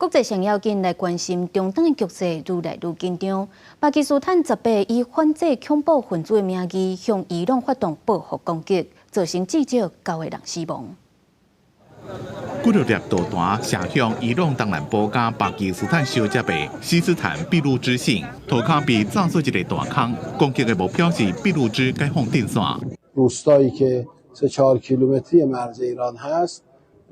國際上要緊來關心中東的局勢愈來愈緊張。巴基斯坦十八以反制恐怖分子的名義向伊朗發動報復攻擊，造成至少九個人死亡。幾落粒導彈射向伊朗東南部佮巴基斯坦相接的錫斯坦俾路支省，塗跤被炸做一个大空。攻擊的目標是俾路支解放陣線。 روستایی که 3-4 کیلومتری مرز ایران هست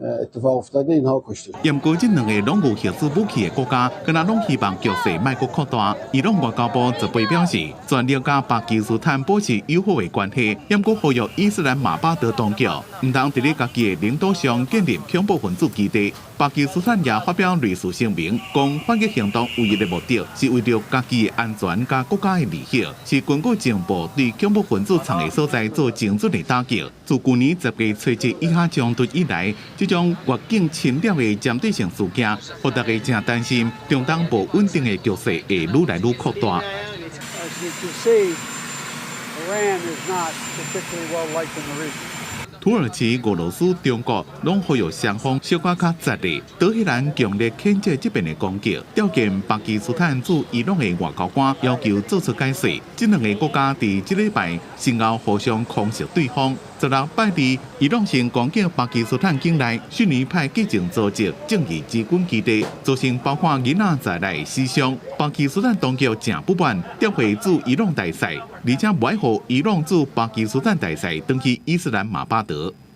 اتفاق افتاده اینها کشته. 毋過這兩个攏有核子武器的國家，敢若攏希望局勢莫閣擴大。伊朗外交部十八表示，全力佮巴基斯坦保持友好的關係，毋過呼籲伊斯蘭馬巴德當局，毋通佇咧家己的領土上建立恐怖分子基地。巴基斯坦也發表類似聲明，講反擊行動唯一的目的是為著家己的安全佮國家的利益，是根據情報對恐怖分子藏的所在做精準的打擊。自舊年10月初一以哈衝突以來，這種越境侵略的針對性事件，予大家誠擔心，中東無穩定的局勢會愈來愈擴大。 As you can see, Iran is not particularly well liked in the region. 土耳其、俄羅斯、中國攏呼籲雙方小可較實力。德黑蘭強烈譴責這邊的攻擊，調見巴基斯坦駐伊朗的外交官，要求做出解釋。這兩个國家佇這禮拜先後互相空襲對方。16拜二，伊朗先攻擊巴基斯坦境內遜尼派激進組織正義之軍基地，造成包括囡仔在內的死傷。巴基斯坦當局誠不滿，調回駐伊朗大使，而且無愛予伊朗駐巴基斯坦大使轉去伊斯蘭馬巴德。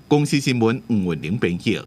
公視新聞吳文玲編譯。